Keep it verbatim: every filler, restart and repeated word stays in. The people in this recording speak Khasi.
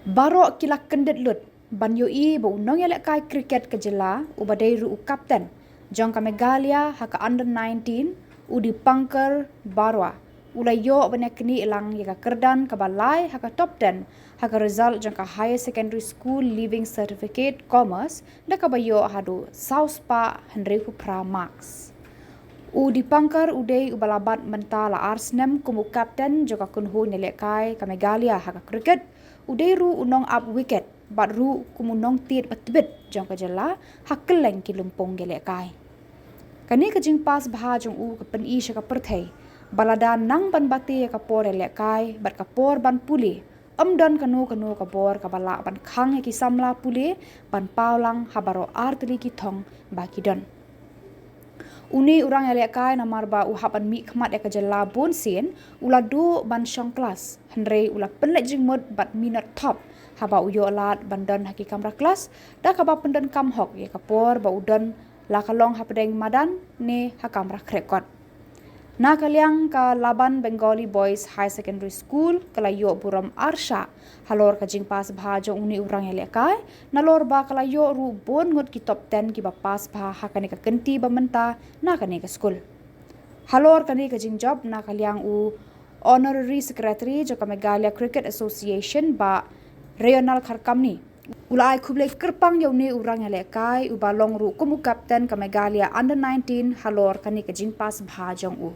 Baroh ki la kyndit lut ban ïohi ba u nongïalehkai cricket ka jylla uba dei ruh u captain jong ka Meghalaya ha ka under nineteen, u Dipankar Barua, u la ïoh ban ïaknieh lang ïa ka kyrdan kaba lai ha ka top ten ha ka result jong ka Higher Secondary School Leaving Certificate Commerce, da kaba ïoh haduh saw spah hynriew phew phra marks. U Dipankar u dei uba la bat mynta la ar snem kum u captain jong ka kynhun ïalehkai ka Meghalaya ha ka cricket. U dei ruh u nongap wicket bad ruh kum u nongtied ba tbit jong ka jylla ha kylleng ki lympung ïalehkai. Kane ka jingpass bha jong u ka pyni sha ka pyrthei ba lada nang ban bate ïa ka por ïalehkai bad ka por ban pule, ym don kano kano ka bor kaba lah ban khang ïa ki samla pule ban paw lang ha baroh ar tylli ki thong ba ki don. Une u rang ïalehkai namar ba u hap ban mihkhmat ïa ka jylla bun sien, u la duh ban shong klas, hynrei u la pynleit jingmut bad minot thop haba u ïoh lad ban don ha ki kamra klas, da kaba pyndonkam hok ïa ka por ba u don, la ka long hapdeng madan ne ha kamra khreh kot. Na ka liang, ka Laban Bengali Boys Higher Secondary School ka la ïoh burom ar shah halor ka jingpass bha jong une u rang ïalehkai, nalor ba ka la ïoh ruh bun ngut ki top ten kiba pass bha ha kane ka kynti ba mynta na kane ka skul. Halor kane ka jingjop, na ka liang u Honorary Secretary jong ka Meghalaya Cricket Association, Bah Rayonal Kharkamni, u la ai khublei kyrpang ïa une u rang ïalehkai uba long ruh kum u captain ka Meghalaya under nineteen halor kane ka jingpass bha jong u.